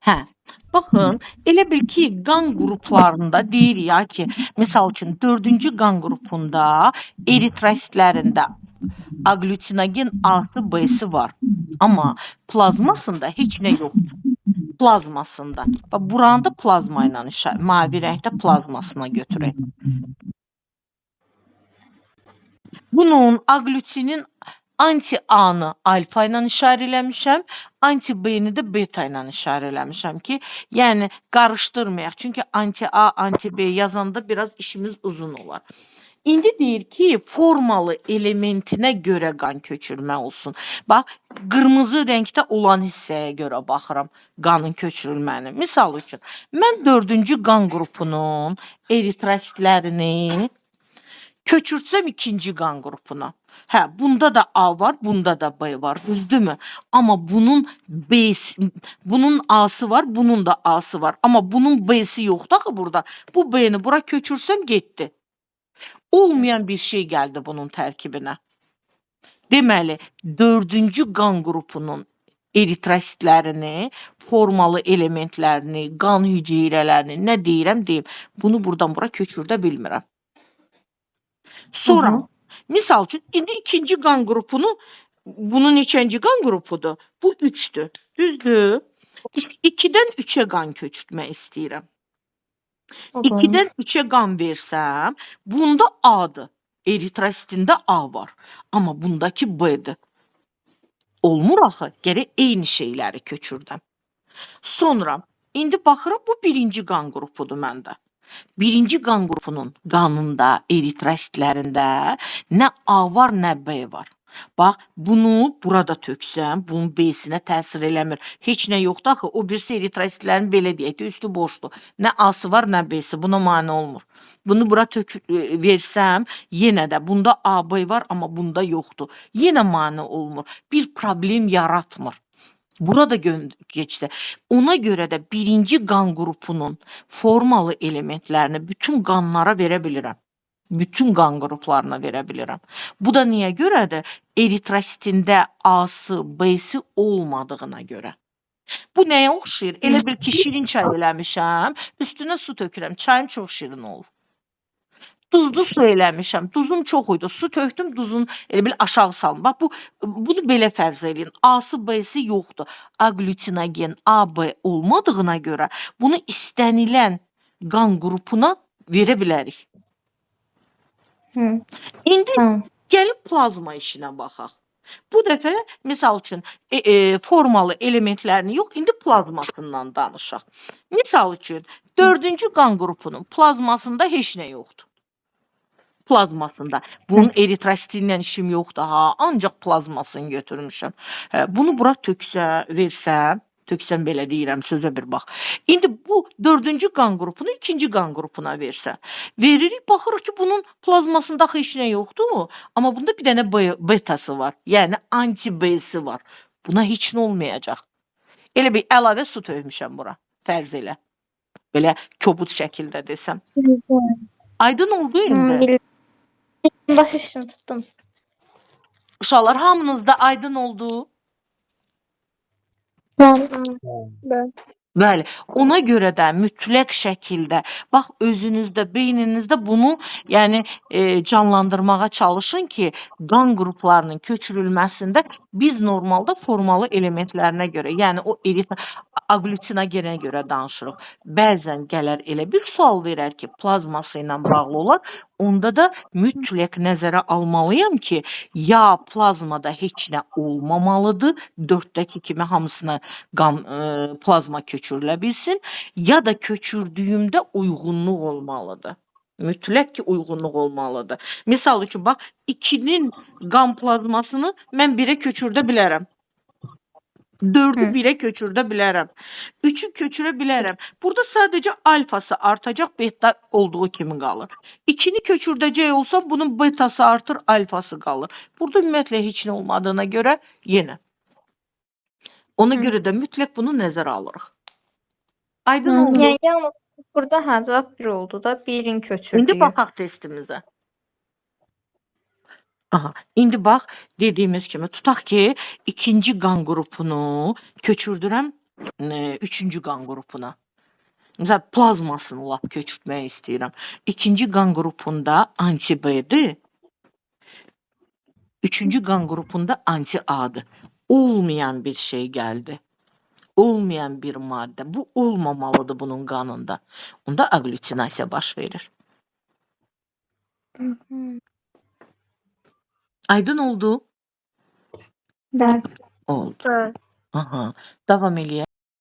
Hə. Baxın, elə bil ki, qan qruplarında deyirik ya ki, misal üçün 4-cü qan qrupunda eritrositlərində aglutinogen A-sı, B-si var. Amma plazmasında heç nə yoxdur. Plazmasında. Bax, buranı da plazma ilə mavi rəngdə plazmasına götürək. Bunun aglutinin anti-A-nı alfa ilə işarə eləmişəm, anti-B-ni də beta ilə işarə eləmişəm ki, yəni qarışdırmayaq. Çünki anti-A, anti-B yazanda biraz işimiz uzun olar. İndi deyir ki, formalı elementinə görə qan köçürmə olsun. Bax, qırmızı rəngdə olan hissəyə görə baxıram qanın köçürülməni. Misal üçün, mən 4-cü qan qrupunun eritrositlərini köçürtsəm ikinci qan qrupuna. Hə, bunda da A var, bunda da B var, düzdürmü? Amma bunun B, bunun A-sı var, bunun da A-sı var. Amma bunun B-si yoxdur axı burada. Bu B-ni bura köçürsəm getdi. Olmayan bir şey gəldi bunun tərkibinə. Deməli, 4-cü qan qrupunun eritrositlərini, formalı elementlərini, qan hüceyrələrini, nə deyirəm deyim, bunu buradan bura köçürdə bilmirəm. Sonra, misal üçün, indi ikinci qan qrupunu, bunun neçənci qan qrupudur? Bu 3-dür. Düzdür? 2-dən 3-ə qan köçürtmək istəyirəm. O da olur. 2-dən 3-ə qan versəm, bunda A-dır. Eritrositində A var. Amma bundakı B-dir. Olmur axı, gərək eyni şeyləri köçürdəm. Sonra, indi baxıram, bu birinci qan qrupudur məndə. Birinci qan qrupunun qanında, eritrositlərində nə A var, nə B var. Bax, bunu burada töksəm, bunun B-sinə təsir eləmir. Heç nə yoxdur axı, o birisi eritrositlərin belə deyək də, üstü boşdur. Nə A-sı var, nə B-si, buna mane olmur. Bunu bura versəm, yenə də bunda A, B var, amma bunda yoxdur. Yenə mane olmur. Bir problem yaratmır. Burada keçdi. Ona görə də birinci qan qrupunun formalı elementlərini bütün qanlara verə bilirəm. Bütün qan qruplarına verə bilirəm. Bu da niyə görədir? Eritrositində A-sı, B-si olmadığına görə. Bu nəyə oxşayır? Elə bil ki, şirin çay eləmişəm, üstünə su tökürəm, çayım çox şirin olur. Duzlu su eləmişəm, duzum çox idi, su tökdüm, duzun elə bil aşağı saldım. Bax, bunu belə fərz eləyin. A-sı, B-si yoxdur. Aglutinogen A, B olmadığına görə bunu istənilən qan qrupuna verə bilərik. İndi gəlin plazma işinə baxaq. Bu dəfə, misal üçün, formalı elementlərini yox, indi plazmasından danışaq. Misal üçün, 4-cü qan qrupunun plazmasında heç nə yoxdur. Plazmasında. Bunun eritrositi ilə işim yoxdur ha, ancaq plazmasını götürmüşəm. Hə, bunu bura töksə, versəm, töksəm belə deyirəm, sözə bir bax. İndi bu 4-cü qan qrupunu 2-ci qan qrupuna versə, veririk, baxırıq ki, bunun plazmasında axı heç nə yoxdur, amma bunda bir dənə betası var, yəni anti-B-si var. Buna heç nə olmayacaq. Elə bir əlavə su tökmüşəm bura, fərz elə. Belə kobud şəkildə desəm. Aydın oldu indi? Bildim. Baş üstünü tuttum. Uşaqlar, hamınızda aydın oldu? Bəli. Bəli, ona görə də mütləq şəkildə bax özünüzdə, beyninizdə bunu, yəni canlandırmağa çalışın ki, qan qruplarının köçürülməsində biz normalda formalı elementlərinə görə, yəni o aglutinogenə görə danışırıq. Bəzən gələr elə bir sual verər ki, plazması ilə bağlı olar. Onda da mütləq nəzərə almalıyam ki, ya plazmada heç nə olmamalıdır, 4-dəki kimi hamısına qan, plazma köçürülə bilsin, ya da köçürdüyümdə uyğunluq olmalıdır. Mütləq ki, uyğunluq olmalıdır. Misal üçün, bax, 2-nin qan plazmasını mən 1-ə köçürdə bilərəm. 4-ü 1-ə köçürdə bilərəm. 3-ü köçürə bilərəm. Burada sadəcə alfası artacaq, beta olduğu kimi qalır. 2-ni köçürdəcək olsam, bunun betası artır, alfası qalır. Burada ümumiyyətlə heç nə olmadığına görə yenə. Ona görə də mütləq bunu nəzərə alırıq. Aydın oldu. Yəni yalnız burada hə, cavab 1 oldu da, 1-in köçürdüyü. İndi baxaq testimizə. Aha, indi bax, dediyimiz kimi tutaq ki, ikinci qan qrupunu köçürdürəm Üçüncü qan qrupuna. Məsələn, plazmasını lap köçürtmək istəyirəm. İkinci qan qrupunda anti-B-dir. Üçüncü qan qrupunda anti-A-dır. Olmayan bir şey gəldi. Olmayan bir maddə. Bu olmamalıdır bunun qanında. Onda aqlütinasiya baş verir. Aydın oldu? Bəli. Oldu. Bəli. Aha. Davam eləyək.